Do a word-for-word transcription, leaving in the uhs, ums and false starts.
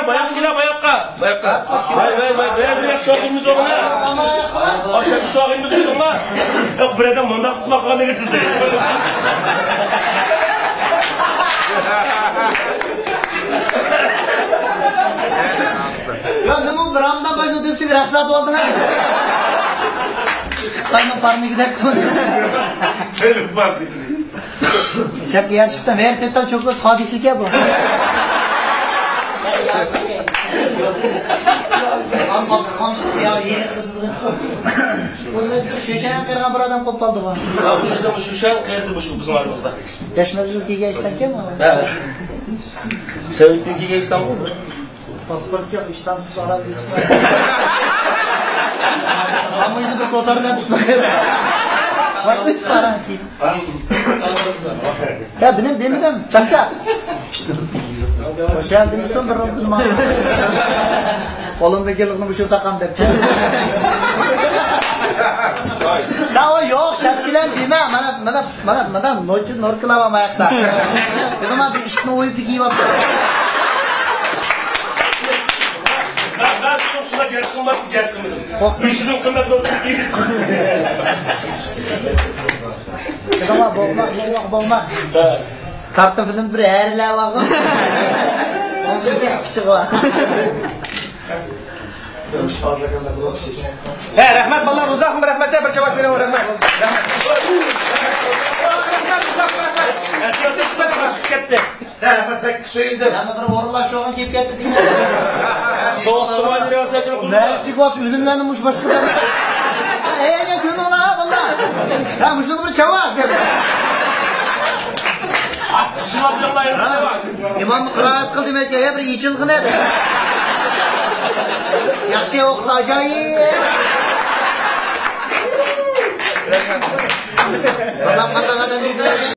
ماياققا كېلە، ماياققا. ماياققا. ۋاي، ۋاي، ۋاي، ۋاي، بىر ياخشى ئوقۇيمىز ئوغلۇم. ئاشۇ ساغىنىمىز ئوقۇڭلار. يوق، بىر ئادەم مۇنداق قۇلاقلارنى گېتىردى. يا، نېمە بىر ئامدا باشنى دۈپسىگە رەخت ئاتىۋالدىڭ ھە؟ خىتاينىڭ پارنىكىدەك. شەرقىي يەر چىقتى، مەيەر تېتال چوكوس خادىكلىكە بۇ. شۇشەن قېرىغان بىر ئادەم قوپ قالدىغۇ. شۇشەن قېرىدى بۇ شۇ بىزنىڭ ئارىمىزدا. دەشمەزلىك كىيگەن ئىشتانكەن ئۇ. ھە. سەۋەتتىن كىيگەن ئىشتانكەن. پاسپورت يوق، ئىشتانسىز ئارام. ئاممىنى بىر كوسار بىلەن تۇتۇپ. ۋاي، ئۆتۈپ قارا. يا، بىلىم دېمىدىم، چاقچاق. خوش گەلدىن بولسۇن، بىر رۇبىل ماڭا. قولۇمدىن كېلىدىغىنى مۇشۇ ساقام دەپ. ساۋۇ يوق، شەرت بىلەن دېمە. مانا، مانا، مانا، مانا، نوچى نوركىلا بار ماياقتا. دېدىم، بىر ئىشتىن ئويۇپ كىيىپ ئاپتۇ. مەن، مەن شۇ، شۇنداق گەپ قىلماپتۇ، گەپ قىلمىدىم. قورقتۇم. ئىشتىن قىممەت بولۇپ كىيىپ. دېدىم، بولما، بولما، بولما. ھە. كارتون فىلىم بىر ھەرىلەۋالغان. ئۇنىڭ پىچىقى بار. ھە، رەھمەت، بالىلار، ئۇزاقمۇ رەھمەت، بىر چاۋاك بېرىڭ، رەھمەت. رەھمەت. رەھمەت، ئۇزاقمۇ رەھمەت. كەتتى. ھە، رەھمەت، بەك سۆيۈندۈم. يەنە بىر ئورۇنلاشتۇرغان كېلىپ كەتتى دېگەن. مەن چىقىۋاتسا ئۆلۈملەرنى مۇشۇ باشقا. ھە، يەنە كۆمۈڭلار، بالىلار. ھە، مۇشۇنىڭغا بىر چاۋاك دەپ. ئىمام قىرائەت قىلدى، مەن يا بىر ئېچىلغىن ئەدى. ياخشى ئوقۇسا ئاجايىپ. بالام قانداق ئادەم دېدى.